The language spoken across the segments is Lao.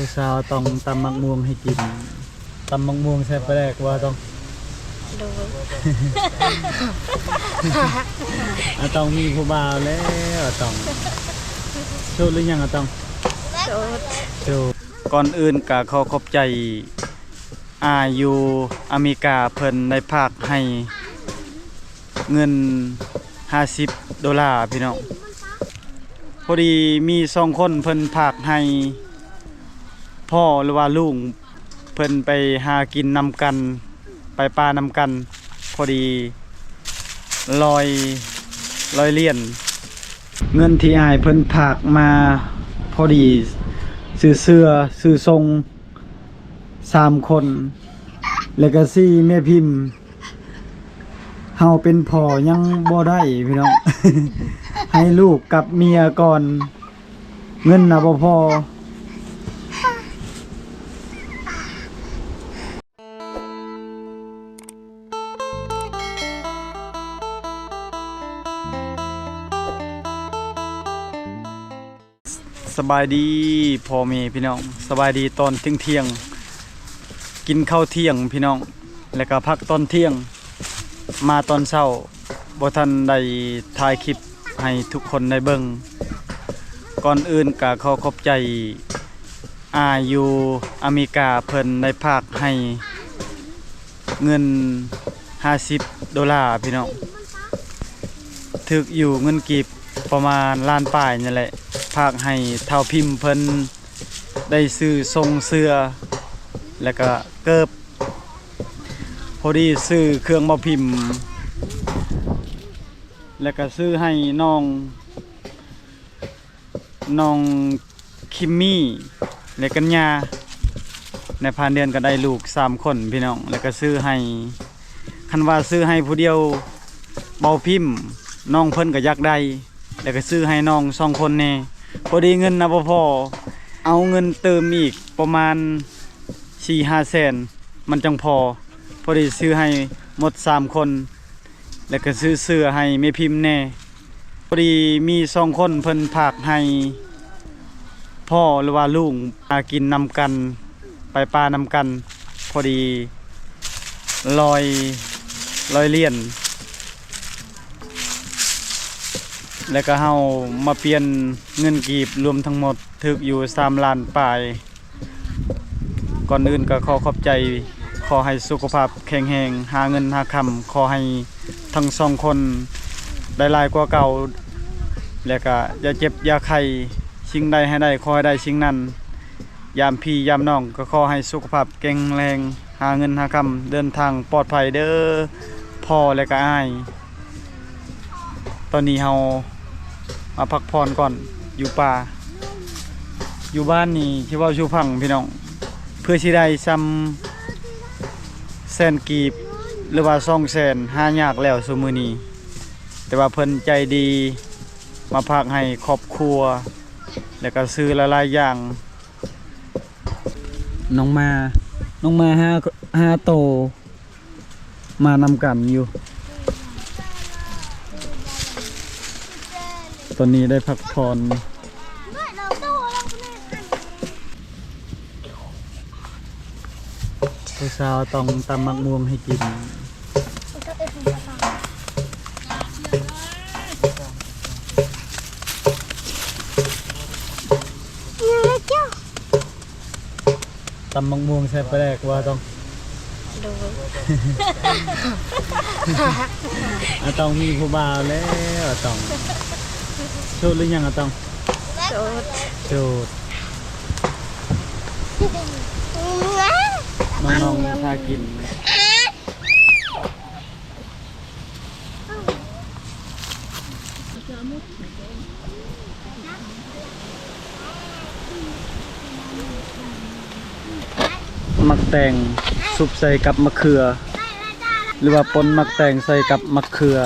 ຜູ້ສາວຕ້ອງຕຳໝາກມ່ວງໃຫ້ກິນ. ຕຳໝາກມ່ວງໃສ່ປາແດກບໍ່ ອາຕ້ອງ? ໂດຍ. ອາຕ້ອງມີຜູ້ບ່າວແລ້ວ ອາຕ້ອງ. ໂສດຫຼືຍັງ ອາຕ້ອງ? ໂສດ. ໂສດ. ກ່ອນອື່ນກະຂໍຂອບໃຈ ອາ ຢູ່ອາເມລິກາ ເພິ່ນໄດ້ຝາກໃຫ້ເງິນຫ້າສິບໂດລາພີ່ນ້ອງ. ພໍດີມີສອງຄົນເພິ່ນຝາກໃຫ້ພໍ່ ຫຼືວ່າລຸງ ເພິ່ນໄປຫາກິນນຳກັນ ໄປປ່ານຳກັນ ພໍດີຮ້ອຍ ຮ້ອຍຫຼຽນ. ເງິນທີ່ອ້າຍເພິ່ນຝາກມາ ພໍດີຊື້ເສື້ອ ຊື້ຊົງ ສາມຄົນ ແລ້ວກະສີ່ແມ່ພິມ. ເຮົາເປັນພໍ່ຍັງບໍ່ໄດ້ພີ່ນ້ອງ ໃຫ້ລູກກັບເມຍກ່ອນ ເງິນນະບໍ່ພໍ. ສະບາຍດີພໍ່ແມ່ພີ່ນ້ອງ ສະບາຍດີຕອນທ່ຽງໆ ກິນເຂົ້າທ່ຽງພີ່ນ້ອງ ແລ້ວກະພັກຕອນທ່ຽງ. ມາຕອນເຊົ້າ ບໍ່ທັນໄດ້ຖ່າຍຄລິບໃຫ້ທຸກຄົນໄດ້ເບິ່ງ. ກ່ອນອື່ນກະຂໍຂອບໃຈ ອາ ຢູ່ອາເມລິກາ ເພິ່ນໄດ້ຝາກໃຫ້ເງິນຫ້າສິບໂດລາພີ່ນ້ອງ ຖືກຢູ່ເງິນກີບປະມານລ້ານປາຍນີ້ແຫຼະ ຝາກໃຫ້ທ້າວພິມເພິ່ນໄດ້ຊື້ຊົງເສື້ອ ແລ້ວກະເກີບ. ພໍດີຊື້ເຄື່ອງບໍ່ພິມ ແລ້ວກະຊື້ໃຫ້ນ້ອງ ນ້ອງຄິມມີ ແລະກັນຍາ ໃນຜ່ານເດືອນກະໄດ້ລູກສາມຄົນພີ່ນ້ອງ ແລ້ວກະຊື້ໃຫ້ ຄັນວ່າຊື້ໃຫ້ຜູ້ດຽວ ເບົາພິມ ນ້ອງເພິ່ນກະຢາກໄດ້ ແລ້ວກະຊື້ໃຫ້ນ້ອງສອງຄົນແດ່. ພໍດີເງິນນະບໍ່ພໍ ເອົາເງິນເຕີມອີກປະມານສີ່ຫ້າແສນ ມັນຈັ່ງພໍ. ພໍດີຊື້ໃຫ້ໝົດສາມຄົນ ແລ້ວກະຊື້ເສື້ອໃຫ້ແມ່ພິມແດ່. ພໍດີມີສອງຄົນເພິ່ນຝາກໃຫ້ພໍ່ ຫຼືວ່າລຸງ ຫາກິນນຳກັນ ໄປປ່ານຳກັນ ພໍດີຮ້ອຍ ຮ້ອຍຫຼຽນ ແລ້ວກະເຮົາມາປ່ຽນເງິນກີບ ລວມທັງໝົດຖືກຢູ່ສາມລ້ານປາຍ. ກ່ອນອື່ນກະຂໍຂອບໃຈ ຂໍໃຫ້ສຸຂະພາບແຂງແຮງ ຫາເງິນຫາຄຳ ຂໍໃຫ້ທັງສອງຄົນໄດ້ຫຼາຍກວ່າເກົ່າ ແລະກະຢ່າເຈັບຢ່າໄຂ້ ສິ່ງໃດໃຫ້ໄດ້ ຂໍໃຫ້ໄດ້ສິ່ງນັ້ນ ຍາມພີ່ຍາມນ້ອງກະຂໍໃຫ້ສຸຂະພາບແຂງແຮງ ຫາເງິນຫາຄຳ ເດີນທາງປອດໄພເດີ ພໍ່ ແລະກະອ້າຍ. ຕອນນີ້ເຮົາມາພັກຜ່ອນກ່ອນຢູ່ປ່າ ຢູ່ບ້ານນີ້ ຊິເວົ້າສູ່ຟັງພີ່ນ້ອງ ເພື່ອຊິໄດ້ຊ່ຳແສນກີບ ຫຼືວ່າສອງແສນ ຫາຍາກແລ້ວຊຸມື້ນີ້ ແຕ່ວ່າເພິ່ນໃຈດີ ມາຝາກໃຫ້ຄອບຄົວ ແລ້ວກະຊື້ຫຼາຍໆຢ່າງ. ນ້ອງໝາ ນ້ອງໝາຫ້າ ຫ້າໂຕ ມານຳກັນຢູ່ ຕອນນີ້ໄດ້ພັກຜ່ອນ. ຜູ້ສາວຕ້ອງຕຳໝາກມ່ວງໃຫ້ກິນ. ຕຳໝາກມ່ວງໃສ່ປາແດກບໍ່ ອາຕ້ອງ? ໂດຍ. ອາຕ້ອງມີຜູ້ບ່າວແລ້ວ ອາຕ້ອງ. ໂສດຫຼືຍັງ ອາຕ້ອງ? ໂສດ. ໂສດ. ນ້ອງໆ ຖ້າກິນ. ໝາກແຕງສຸບໃສ່ກັບໝາກເຂືອ ຫຼືວ່າປົ່ນໝາກແຕງໃສ່ກັບໝາກເຂືອ.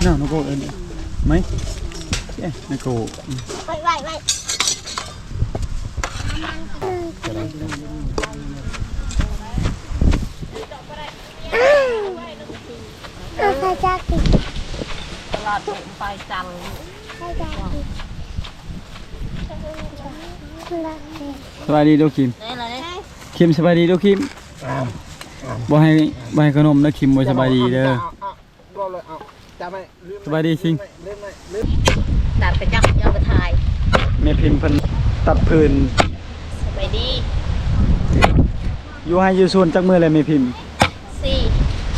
ນະ ນະໂກ ເອີ້ນໄໝ? ເອ ນະໂກ ໄວ້ ໄວ້ ໄວ້ ເອົາໄປຈັກ ຕະຫຼາດໄປຈັງ ໄປຈັກ. ສະບາຍດີລູກຄິມ. ຄິມສະບາຍດີລູກຄິມ. ບໍ່ໃຫ້ ບໍ່ໃຫ້ຂະໜົມເດີ ຄິມບໍ່ສະບາຍດີເດີ. ສະບາຍດີຊິງ. ຕັດໄປຈັບ ຢ່າໄປຖ່າຍ. ແມ່ພິມເພິ່ນຕັດຟືນ. ສະບາຍດີ. ຢູ່ໄຮ່ຢູ່ສວນຈັກມື້ແລ້ວແມ່ພິມ? ສີ່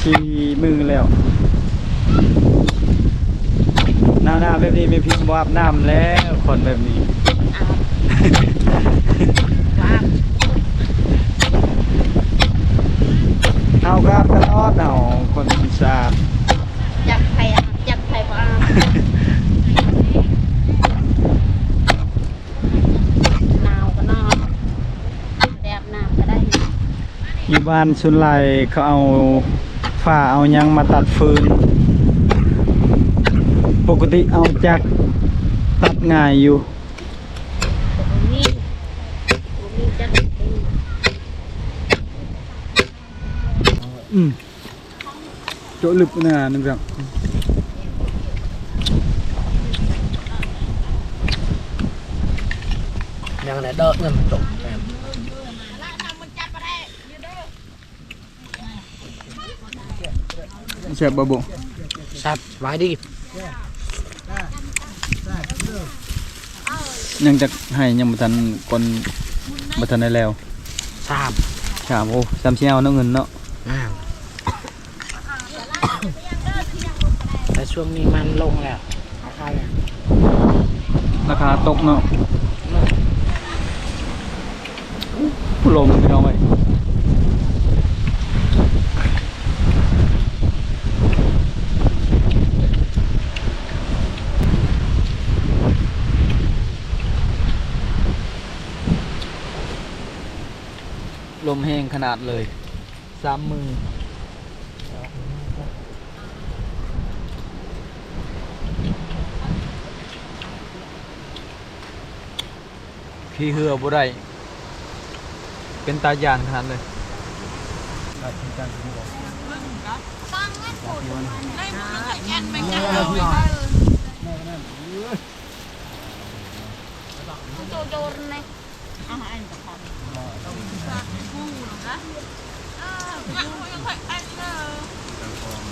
ສີ່ມື້ແລ້ວ. ໜາວໆແບບນີ້ແມ່ພິມບໍ່ອາບນ້ຳແລ້ວ ຄົນແບບນີ້. ອາບ ອາບ. ເຮົາກໍອາບຕະຫຼອດເຮົາ ຄົນສະອາດ. ຈັກໃຜອາບ ຈັກໃຜບໍ່ອາບ. ໜາວກໍນອນ ແບບໜາວກໍໄດ້. ຢູ່ບ້ານສ່ວນຫຼາຍເຂົາເອົາຝາເອົາຫຍັງມາຕັດຟືນ. ປົກກະຕິເອົາຈັກຕັດງ່າຍຢູ່. ບໍ່ມີ ບໍ່ມີຈັກ. ອືມ. ໂຈະລຶບໜ້າໜຶ່ງ ຍັງແດ່ເດີ ເງິນມັນຕົກ. ແຊບບໍ່? ແຊບ. ສະບາຍດີ. ຍັງຈັກໄຮ່ ຍັງບໍ່ທັນ ກ່ອນ ບໍ່ທັນໄດ້ແລ້ວ. ສາມ ສາມ. ໂອ້ ສາມຊິເອົາເນາະ ເງິນເນາະ. ແຕ່ຊ່ວງນີ້ມັນລົງແລ້ວ ລາຄາ ລາຄາຕົກເນາະ. ອືມ ລົມພີ່ນ້ອງເອີຍ. ລົມແຮງຂະໜາດເລີຍ ສາມມື້. ຂີ່ເຮືອບໍ່ໄດ້ ເປັນຕາຢ້ານຂະໜາດເລີຍ.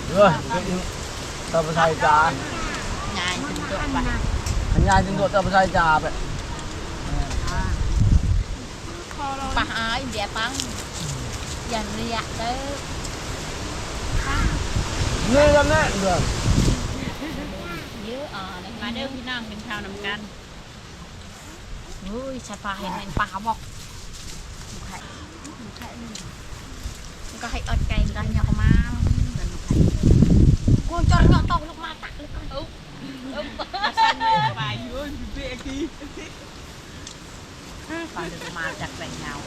ເອີ ຕາປະໄຊຈາ ຍາຍຈຶ່ງຕົວະ ຍາຍຈຶ່ງຕົວະ ຕາປະໄຊຈາແບບ ປະຫາຍເບຍປັງ ຢັນລະຍະເດີ. ເງີຍກັນແນ່ເດີ ເຍອະ ມາເດີພີ່ນ້ອງ ກິນເຂົ້ານຳກັນ. ໂອ້ຍ ສະປາເຫັນ ເຫັນປາບໍ່? ມັນກໍໃຫ້ອອດໄກ່ກັນ ຍອກມາ ກູຈອດເງາະຕອກລູກມາຕັກເລີຍ. ເອີ ເອີ ປາຢູ່ເບກີ ປາເດີນມາຈາກແຫຼງເຫງົາ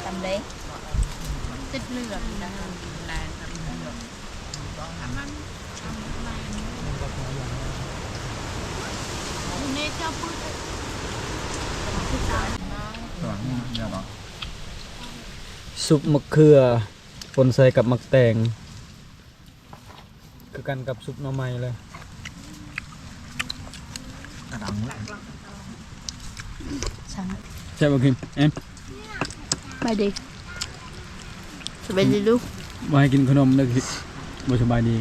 ຕຳເດ້ ຕິດເຫຼືອງ ແລງຕຳເດ້. ຊຸບໝາກເຂືອປົນໃສ່ກັບໝາກແຕງ ຄືກັນກັບຊຸບໜໍ່ໄມ້ເລີຍ. ແຊບບໍ່ຄິມ? ເອັມ ສະບາຍດີ ສະບາຍດີລູກ ບໍ່ໃຫ້ກິນຂະໜົມເດີ ບໍ່ສະບາຍດີ.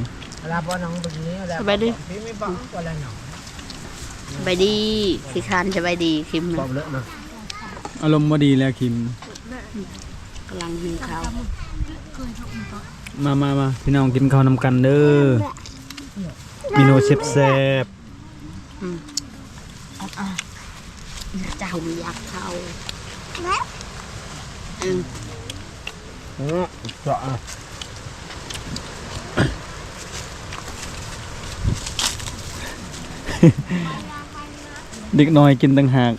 ສະບາຍດີ ສະບາຍດີ ຂີ້ຄ້ານສະບາຍດີຄິມ. ອາລົມບໍ່ດີແລ້ວຄິມ ກຳລັງຫິວເຂົ້າ. ມາ ມາ ມາ ພີ່ນ້ອງກິນເຂົ້ານຳກັນເດີ ເມນູແຊບໆ. ອືມ ເຈົ້າຢາກເຂົ້າ ອືມ ເຈາະ ເດັກນ້ອຍກິນຕ່າງຫາກ.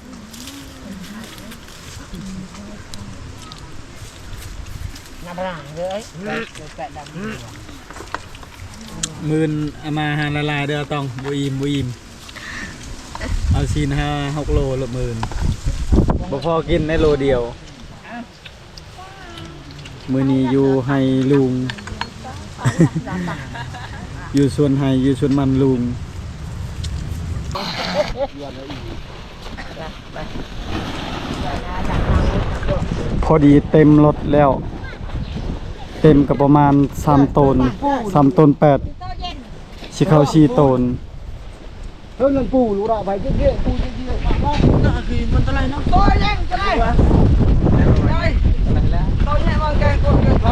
ມື້ອື່ນເອົາມາຫາຫຼາຍໆເດີ ຕ້ອງ ບໍ່ອີ່ມ ບໍ່ອີ່ມ. ເອົາຊີ້ນຫ້າຫົກໂລໂລດມື້ອື່ນ ບໍ່ພໍກິນໃນໂລດຽວ. ມື້ນີ້ຢູ່ໄຮ່ລຸງ ຢູ່ສວນໄຮ່ ຢູ່ສວນມັນລຸງ. ພໍດີເຕັມລົດແລ້ວ ເຕັມກໍປະມານສາມໂຕນ ສາມໂຕນແປດ ຊິເຂົ້າສີ່ໂຕນ. ເອີ ນັ້ນປູ ລູກລະໄປເກັບເດ້ ປູເກັບເດ້ ມັນຕະໄລເນາະ ໂຕຍັງຕະໄລ ໂຕແຍກວາງແກງກົນເກີນໄປ.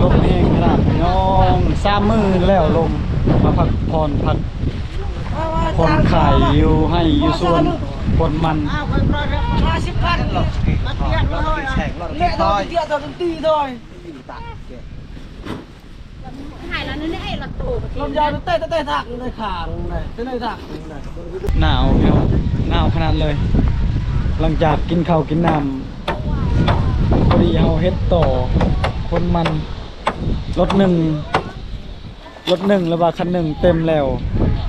ລົມແຮງຂະໜາດ ພີ່ນ້ອງ ສາມມື້ແລ້ວລົມ ມາພັກຜ່ອນ ພັກຜ່ອນຄາຍຢູ່ໄຮ່ຢູ່ສວນ ຝົນມັນ ຫ້າສິບພັນ ເລະໂດນເຕະໂດນຕີໂດຍ ໃຫ້ລະນີ້ ເອະ ລະໂຕ ລຳຍາວແຕ່ ແຕ່ ແຕ່ທາງ ແຕ່ທາງ ໜາວ ໜາວຂະໜາດເລີຍ. ຫຼັງຈາກກິນເຂົ້າກິນນ້ຳ ພໍດີເຮົາເຮັດຕໍ່ ຂົນມັນ ລົດໜຶ່ງ ລົດໜຶ່ງ ຫຼືວ່າຄັນໜຶ່ງເຕັມແລ້ວ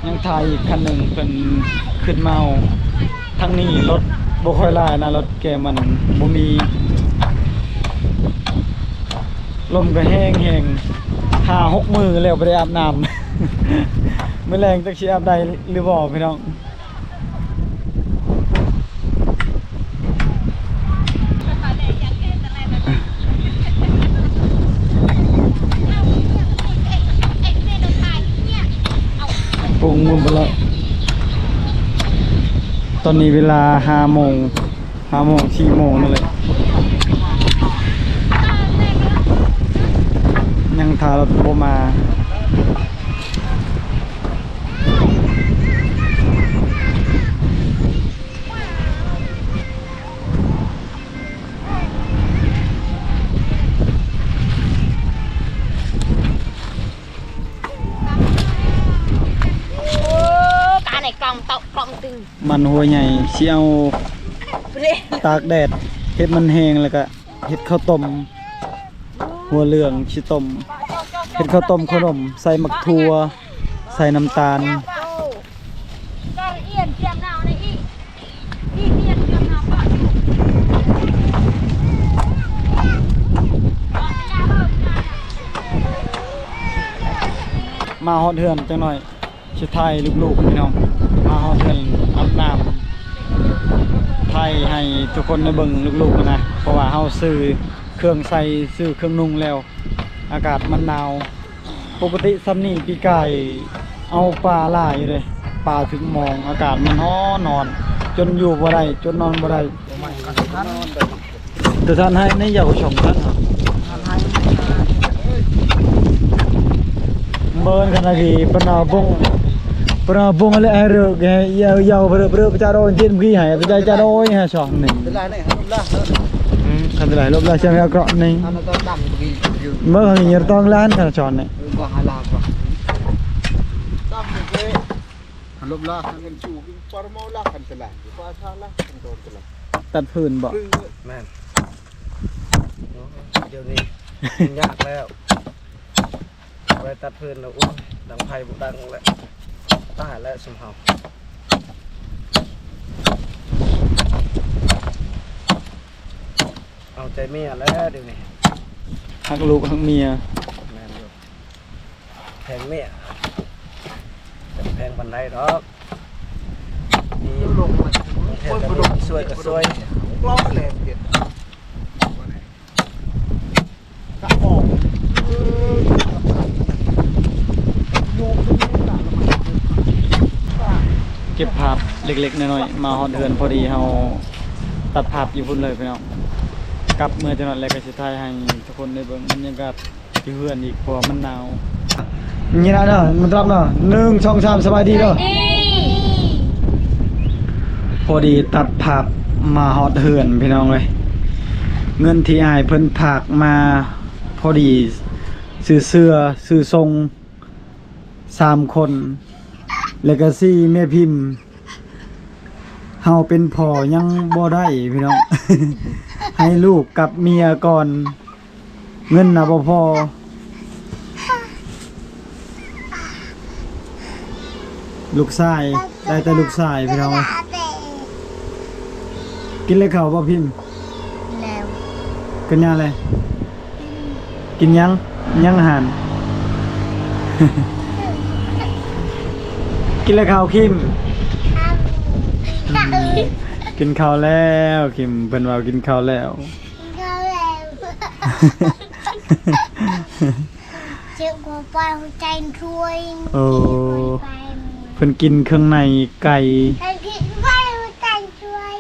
ຍັງຖ້າອີກຄັນໜຶ່ງເພິ່ນຂຶ້ນມາເອົາ. ທາງນີ້ລົດບໍ່ຄ່ອຍຫຼາຍນະ ລົດແກ່ມັນບໍ່ມີ. ລົມກໍແຮງໆ ຫ້າຫົກມື້ແລ້ວບໍ່ໄດ້ອາບນ້ຳ ມື້ແລງຈັກຊິອາບໄດ້ຫຼືບໍ່ ພີ່ນ້ອງ. ປຸງໝົດແລ້ວ ຕອນນີ້ເວລາຫ້າໂມງ ຫ້າໂມງ ສີ່ໂມງນັ້ນແຫຼະ ຍັງຖ້າລົດບໍ່ມາ. ມັນຫົວໃຫຍ່ ຊິເອົາຕາກແດດ ເຮັດມັນແຫ້ງ ແລ້ວກະເຮັດເຂົ້າຕົ້ມ ຫົວເຫຼືອງຊິຕົ້ມ ເຮັດເຂົ້າຕົ້ມເຂົ້າໜົມ ໃສ່ໝາກຖົ່ວ ໃສ່ນ້ຳຕານ. ມາຮອດເຮືອນຈັກໜ້ອຍ ຊິຖ່າຍລູກໆ ພີ່ນ້ອງ ມາຮອດເຮືອນ ອາບນ້ຳ ຖ່າຍໃຫ້ທຸກຄົນໄດ້ເບິ່ງລູກໆ ນະ ເພາະວ່າເຮົາຊື້ເຄື່ອງໃສ່ ຊື້ເຄື່ອງນຸ່ງແລ້ວ ອາກາດມັນໜາວ. ປົກກະຕິຊ່ຳນີ້ ປີກາຍເອົາປາຫຼາຍຢູ່ເດ້ ປາຖືກມອງ ອາກາດມັນຮ້ອນໆ ຈົນຢູ່ບໍ່ໄດ້ ຈົນນອນບໍ່ໄດ້. ແຕ່ທ່ານໃຫ້ໃນເຍົາວະຊົງທ່ານ ເບິ່ງຂະໜາດທີ່ປະນາບົງ ປະນາບົງແລະ ໃຫ້ເລີກ ໃຫ້ເຍົາວະ ເລີກ ເລີກ ປະຈາໂດຍ ເຈັດມື້ໃຫ້ ປະຈາ ຈາໂດຍ ໃຫ້ຊ່ອງໜຶ່ງ ອືມ ຄັນເປັນໄລລົບລາວ ຈະໃຫ້ເອົາເກາະໜຶ່ງ ເບິ່ງເຮົາມີເງິນຕ້ອງລ້ານ ຄັນຊ່ອງນີ້ ເອີ ບໍ່ຫາລາວ ລົບລາ ຄັນເງິນຊູ ປາຣະເມົາລາ ຄັນສະຫຼາຍ ປາຊາລາ ຄັນໂດນສະຫຼາຍ ຕັດຟືນບໍ່? ແມ່ນ ໂອ້ ດຽວນີ້ຍາກແລ້ວ ໄວ້ຕັດຟືນແລ້ວ ໂອ້ຍ ດັງໄຟບໍ່ດັງແລ້ວ ຕາຍແລ້ວຊຸມເຮົາ ເອົາໃຈເມຍແລ້ວດຽວນີ້ ຮັກລູກຮັກເມຍ ແມ່ນຢູ່. ແພງເມຍ ແຕ່ບໍ່ແພງປານໃດດອກ ມີ ແຖວນີ້ມີຊ່ວຍກໍຊ່ວຍ ເກັບພາບເລັກໆ ນ້ອຍໆ ມາຮອດເຮືອນພໍດີ ເຮົາຕັດພາບຢູ່ພຸ້ນເລີຍພີ່ນ້ອງ ກັບເມືອຈັກໜ້ອຍແລ້ວກໍຊິຖ່າຍໃຫ້ທຸກຄົນໄດ້ເບິ່ງບັນຍາກາດ ຢູ່ເຮືອນອີກ ເພາະວ່າມັນໜາວ. ນີ້ນະເນາະ ມັນຕະລັບເນາະ ໜຶ່ງ ສອງ ສາມ ສະບາຍດີເນາະ. ພໍດີຕັດພາບມາຮອດເຮືອນພີ່ນ້ອງເອີຍ ເງິນທີ່ອ້າຍເພິ່ນຝາກມາ ພໍດີຊື້ເສື້ອ ຊື້ຊົງ ສາມຄົນ ແລ້ວກະສີ່ແມ່ພິມ ເຮົາເປັນພໍ່ຍັງບໍ່ໄດ້ພີ່ນ້ອງ ໃຫ້ລູກກັບເມຍກ່ອນ ເງິນນະບໍ່ພໍ. ລູກຊາຍ ໄດ້ແຕ່ລູກຊາຍພີ່ນ້ອງເອີຍ. ກິນແລ້ວເຂົ້າບໍ່ພິມ? ແລ້ວ. ກັນຍາແລ້ວ ກິນຫຍັງ? ຫຍັງອາຫານ? ກິນແລ້ວເຂົ້າ ຄິມ? ກິນເຂົ້າແລ້ວ ຄິມ ເພິ່ນວ່າກິນເຂົ້າແລ້ວ. ກິນເຂົ້າແລ້ວ. ເຈັບຫົວໄປ ຫົວໃຈຊ່ວຍ. ໂອ້ ເພິ່ນກິນເຄື່ອງໃນໄກ່. ກິນໄປ ຫົວໃຈຊ່ວຍ.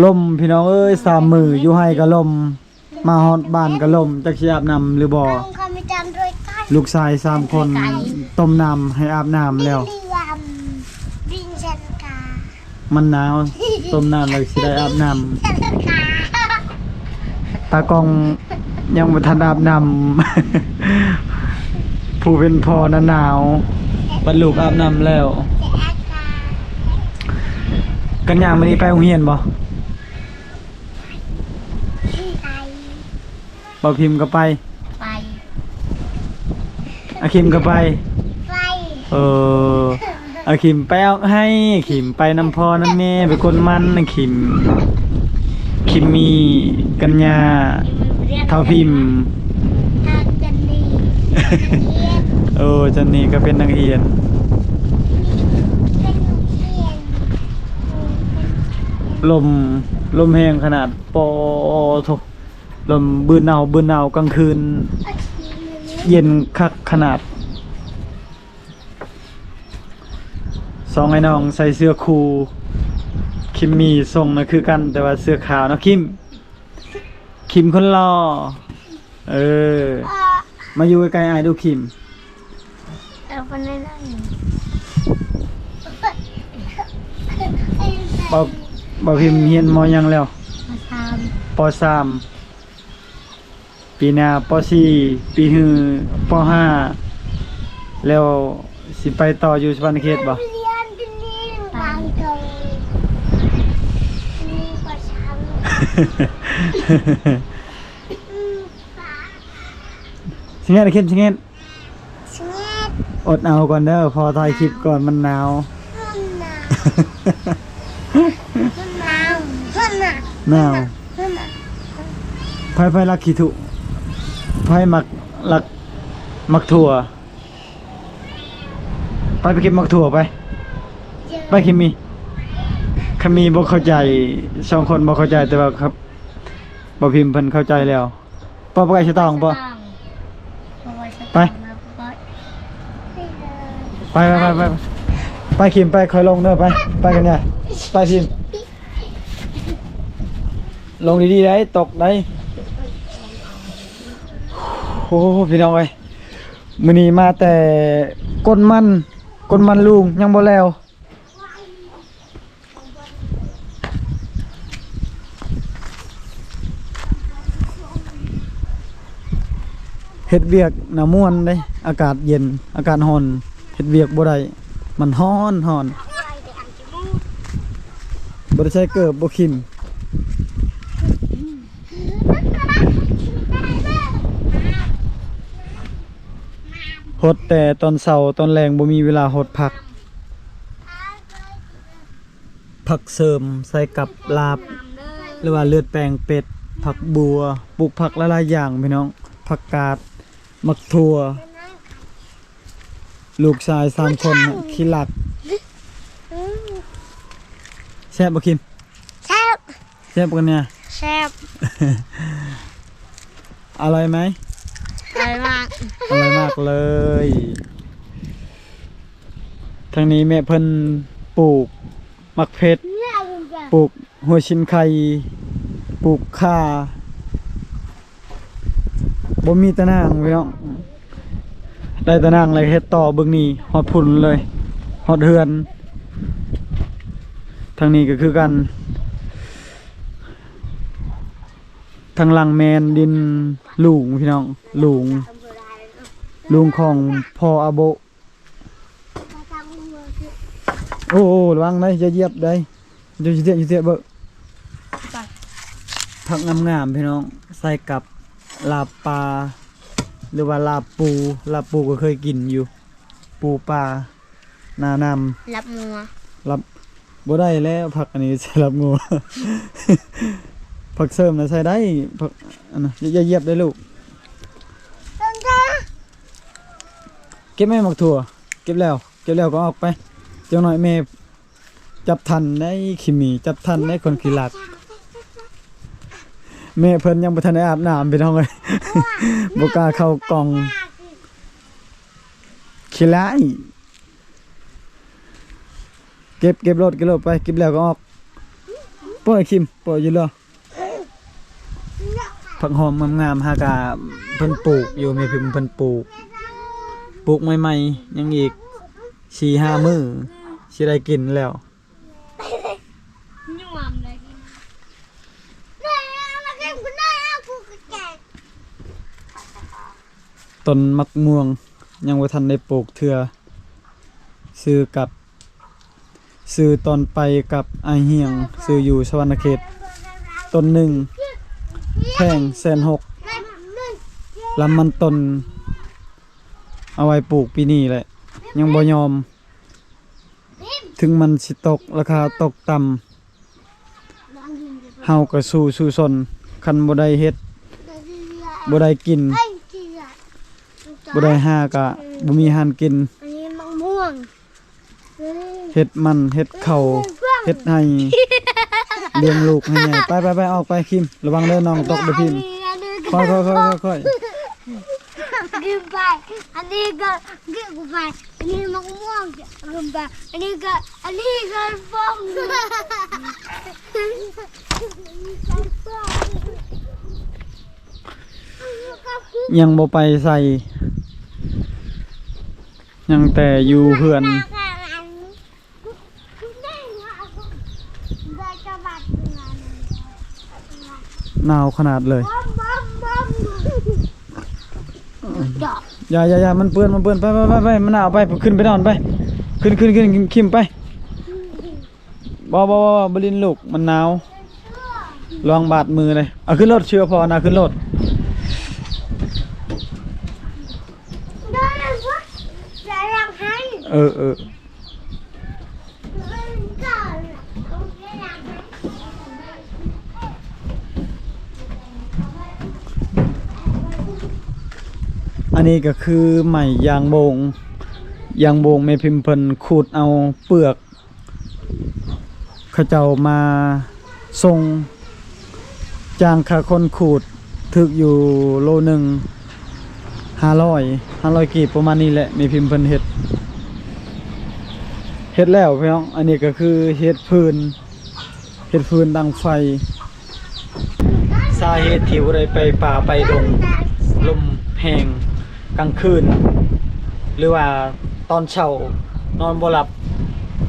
ລົມພີ່ນ້ອງເອີຍ ສາມມື້ຢູ່ໄຮ່ກໍລົມ ມາຮອດບ້ານກໍລົມ ຈັກຊິອາບນ້ຳຫຼືບໍ່. ລູກຊາຍສາມຄົນ ຕົ້ມນ້ຳໃຫ້ອາບນ້ຳແລ້ວ. ມັນໜາວ ຕົ້ມນ້ຳແລ້ວຊິໄດ້ອາບນ້ຳ. ຕາກ້ອງຍັງບໍ່ທັນອາບນ້ຳ ຜູ້ເປັນພໍ່ນະໜາວ ບັດລູກອາບນ້ຳແລ້ວ. ກັນຍາມື້ນີ້ໄປໂຮງຮຽນບໍ່? ບໍ່ພິມກໍໄປ. ໄປ. ອາຄິມກໍໄປ. ໄປ. ເອີ ອາຄິມໄປອອກໄຮ່ ອາຄິມໄປນຳພໍ່ນຳແມ່ ໄປກົນມັນ ອາຄິມ ຄິມມີ ກັນຍາ ທ້າວພິມ ທ້າວຈັນນີ. ໂອ້ ຈັນນີກໍເປັນນັກຮຽນ. ລົມ ລົມແຮງຂະໜາດ ປອໂທ້. ລົມບືນເອົາ ບືນເອົາ ກາງຄືນເຢັນຄັກຂະໜາດ. ສອງອ້າຍນ້ອງໃສ່ເສື້ອຄູ່ ຄິມມີສົ່ງນະຄືກັນ ແຕ່ວ່າເສື້ອຂາວເນາະ ຄິມ ຄິມຄົນຫຼໍ່. ເອີ ມາຢູ່ໃກ້ໆອ້າຍດູ ຄິມ. ເອົາປານນັ້ນ. ບໍ່ ບໍ່ພິມຮຽນ ມໍ ຫຍັງແລ້ວ? ປໍສາມ. ປໍສາມ. ປີໜ້າ ປໍສີ່. ປີຮື ປໍຫ້າ. ແລ້ວຊິໄປຕໍ່ຢູ່ສະຫວັນນະເຂດບໍ່? ໄປ. ຊິແງນ ຄິມ ຊິແງນ. ອດເອົາກ່ອນເດີ ພໍ່ຖ່າຍຄລິບກ່ອນ ມັນໜາວ. ມັນໜາວ. ມັນໜາວ. ໜາວ. ມັນໜາວ. ໃຜ ໃຜລັກຂີ້ທຸ? ໃຜມັກລັກໝາກຖົ່ວ? ໄປ ໄປເກັບໝາກຖົ່ວໄປ. ໄປ ຄິມມີ. ຄາມີບໍ່ເຂົ້າໃຈ ສອງຄົນບໍ່ເຂົ້າໃຈ ແຕ່ວ່າ ບໍ່ພິມເພິ່ນເຂົ້າໃຈແລ້ວ. ປະ ປະໄກ່ສະຕອງປະ. ໄປ ໄປ ໄປ ໄປ ໄປ ໄປ ຄິມ ໄປ ຄ່ອຍລົງເດີ ໄປ ໄປກັນຍາ ໄປ ຄິມ ລົງດີໆໄດ໋ ຕົກໄດ໋. ໂອ້ ພີ່ນ້ອງເອີຍ ມື້ນີ້ມາແຕ່ກົ້ນມັນ ກົ້ນມັນລຸງ ຍັງບໍ່ແລ້ວ. ເຮັດວຽກນະມ່ວນເດ້ ອາກາດເຢັນ ອາກາດຮ້ອນ ເຮັດວຽກບໍ່ໄດ້ ມັນຮ້ອນ ຮ້ອນ. ບໍ່ໄດ້ໃສ່ເກີບ ບໍ່ຄິມ. ຫົດແຕ່ຕອນເຊົ້າ ຕອນແລງບໍ່ມີເວລາຫົດຜັກ. ຜັກເສີມໃສ່ກັບລາບ ຫຼືວ່າເລືອດແປງເປັດ, ຜັກບົ່ວ, ປູກຜັກຫຼາຍໆຢ່າງພີ່ນ້ອງ, ຜັກກາດ, ໝາກຖົ່ວ. ລູກຊາຍສາມຄົນ ຂີ້ລັກ. ແຊບບໍ່ຄິມ? ແຊບ. ແຊບບໍ່ກັນຍາ? ແຊບ. ອະຮ່ອຍໄໝ? ອະຮ່ອຍມາກ. ອະຮ່ອຍມາກເລີຍ. ທາງນີ້ແມ່ເພິ່ນປູກໝາກເຜັດ, ປູກຫົວຊິນໄຄ, ປູກຂ່າ. ບໍ່ມີຕາໜ່າງພີ່ນ້ອງ, ໄດ້ຕາໜ່າງແລ້ວເຮັດຕໍ່ເບິ່ງນີ້ ຮອດພຸ້ນເລີຍ ຮອດເຮືອນ. ທາງນີ້ກໍຄືກັນ, ທາງຫຼັງແມ່ນດິນລຸງພີ່ນ້ອງ, ລຸງ, ລຸງຂອງພໍ່ອາໂບ. ໂອ້ ລະວັງໄດ໋ ຢ່າຢຽບໄດ໋, ເຈົ້າຊິເຕະ ຊິເຕະເບິ່ງ. ຜັກງາມໆພີ່ນ້ອງ, ໃສ່ກັບລາບປາ ຫຼືວ່າລາບປູ, ລາບປູກໍເຄີຍກິນຢູ່, ປູປາ. ໜ້ານ້ຳ ລັບງົວ ລັບ ບໍ່ໄດ້ແລ້ວ ຜັກອັນນີ້ໃສ່ລັບງົວ ຜັກເສີມນະໃສ່ໄດ້ ຜັກອັນນະ ຢ່າ ຢ່າຢຽບເດີ້ລູກ ເກັບແມ່ໝາກຖົ່ວ ເກັບແລ້ວ ເກັບແລ້ວກໍອອກໄປ ຈັກໜ້ອຍແມ່ ຈັບທັນໄດ໋ ຂີ້ໝີ ຈັບທັນໄດ໋ ຄົນຂີ້ລັກ ແມ່ເພິ່ນຍັງບໍ່ທັນໄດ້ອາບນ້ຳ ພີ່ນ້ອງເອີຍ ບໍ່ກ້າເຂົ້າກ່ອງ ຂີ້ຮ້າຍ ເກັບ ເກັບໂລດ ເກັບໂລດ ໄປ ເກັບແລ້ວກໍອອກ ປ່ອຍ ຄິມ ປ່ອຍຢູ່ເລີຍ. ຜັກຫອມງາມໆ ຫາກະເພິ່ນປູກຢູ່ ແມ່ພິມເພິ່ນປູກ ປູກໃໝ່ໆ ຍັງອີກສີ່ຫ້າມື້ ຊິໄດ້ກິນແລ້ວ. ຕົ້ນໝາກມ່ວງຍັງບໍ່ທັນໄດ້ປູກເທື່ອ ຊື້ກັບ ຊື້ຕອນໄປກັບອ້າຍຮຽງ ຊື້ຢູ່ສະຫວັນນະເຂດ ຕົ້ນໜຶ່ງແພງແສນຫົກ ລຳມັນຕົ້ນ ເອົາໄວ້ປູກປີນີ້ແຫຼະ ຍັງບໍ່ຍອມ ເຖິງມັນຊິຕົກ ລາຄາຕົກຕ່ຳ ເຮົາກໍສູ້ ສູ້ຊົນ ຄັນບໍ່ໄດ້ເຮັດ ບໍ່ໄດ້ກິນ ບໍ່ໄດ້ຫາກະບໍ່ມີຫານກິນ ອັນນີ້ໝາກມ່ວງ ເຮັດມັນ ເຮັດເຂົ້າ ເຮັດໄຮ່ ລ້ຽງລູກໃຫ້ໃຫຍ່ ໄປໆໆ ອອກໄປ ຄິມ ລະວັງເດີ້ ນ້ອງຕົກເດີ້ ພິມ ຄ່ອຍໆໆໆ ກິນໄປ ອັນນີ້ກໍກິນໄປ ອັນນີ້ໝາກມ່ວງ ກິນໄປ ອັນນີ້ກໍ ອັນນີ້ກໍປ້ອມ ຍັງບໍ່ໄປໃສ ຍັງແຕ່ຢູ່ເຮືອນ ໜາວຂະໜາດເລີຍ ຢ່າໆໆ ມັນເປື້ອນ ມັນເປື້ອນ ໄປໆໆ ມັນໜາວ ໄປ ຂຶ້ນໄປນອນໄປ ຂຶ້ນໆໆ ຄິມໄປ. ບໍ່ ບໍ່ ບໍ່ ບໍ່ຫຼິ້ນລູກ ມັນໜາວ ລະວັງບາດມືເດ້. ເອົາຂຶ້ນລົດ ເຊື່ອພໍ່ນະ ຂຶ້ນລົດ ເອີ ເອີ. ອັນນີ້ກໍຄືໄມ້ຢາງໂບງ ຢາງໂບງແມ່ພິມເພິ່ນຂູດເອົາເປືອກ ເຂົາເຈົ້າມາສົ່ງ ຈ້າງຄ່າຄົນຂູດ ຖືກຢູ່ໂລໜຶ່ງຫ້າຮ້ອຍ ຫ້າຮ້ອຍກີບ ປະມານນີ້ແຫຼະ. ແມ່ພິມເພິ່ນເຮັດ ເຮັດແລ້ວພີ່ນ້ອງ. ອັນນີ້ກໍຄືເຮັດຟືນ ເຮັດຟືນດັງໄຟ. ສາເຫດທີ່ບໍ່ໄດ້ໄປປ່າໄປດົງ ລົມແຮງກາງຄືນ ຫຼືວ່າຕອນເຊົ້ານອນບໍ່ຫຼັບ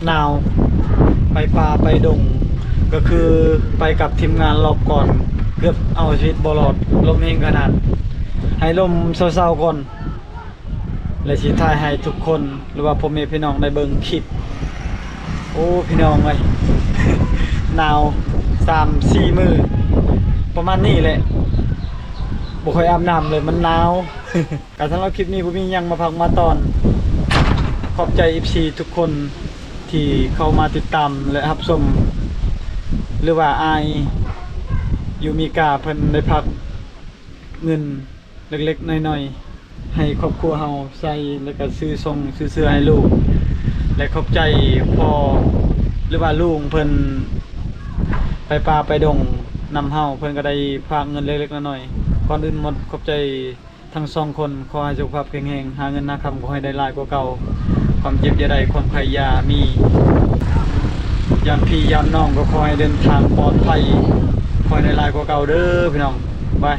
ໜາວ ໄປປ່າໄປດົງ ກໍຄືໄປກັບທີມງານລອບກ່ອນ ເກືອບເອົາຊີວິດບໍ່ລອດ ລົມແຮງຂະໜາດ. ໃຫ້ລົມເຊົາໆກ່ອນ ແລະ ຊິຖ່າຍໃຫ້ທຸກຄົນ ຫຼືວ່າພໍ່ແມ່ພີ່ນ້ອງໄດ້ເບິ່ງຄລິບ. ໂອ້ ພີ່ນ້ອງເອີຍ ໜາວສາມສີ່ມື້ ປະມານນີ້ແຫຼະ ບໍ່ຄ່ອຍອາບນ້ຳເລີຍ ມັນໜາວ. ກະສຳລັບຄລິບນີ້ບໍ່ມີຫຍັງມາພັກມາຕອນ. ຂອບໃຈເອັຟຊີທຸກຄົນທີ່ເຂົ້າມາຕິດຕາມ ແລະ ຮັບຊົມ ຫຼືວ່າອ້າຍຢູ່ເມກາເພິ່ນໄດ້ຝາກເງິນ ເລັກໆນ້ອຍໆ ໃຫ້ຄອບຄົວເຮົາໃຊ້ ແລ້ວກະຊື້ສົ່ງຊື້ເສື້ອໃຫ້ລູກ ແລະ ຂອບໃຈພໍ່ ຫຼືວ່າລຸງເພິ່ນໄປປ່າໄປດົງນຳເຮົາ ເພິ່ນກໍໄດ້ຝາກເງິນເລັກໆນ້ອຍໆ. ກ່ອນອື່ນໝົດ ຂອບໃຈທັງສອງຄົນ ຂໍໃຫ້ສຸຂະພາບແຂງແຮງ ຫາເງິນຫາຄຳຂໍໃຫ້ໄດ້ຫຼາຍກວ່າເກົ່າ ຄວາມເຈັບຢ່າໄດ້ ຄວາມໄຂ້ຢ່າມີ ຍາມພີ່ຍາມນ້ອງກໍຂໍໃຫ້ເດີນທາງປອດໄພ ຂໍໃຫ້ໄດ້ຫຼາຍກວ່າເກົ່າເດີພີ່ນ້ອງ. ບາຍ.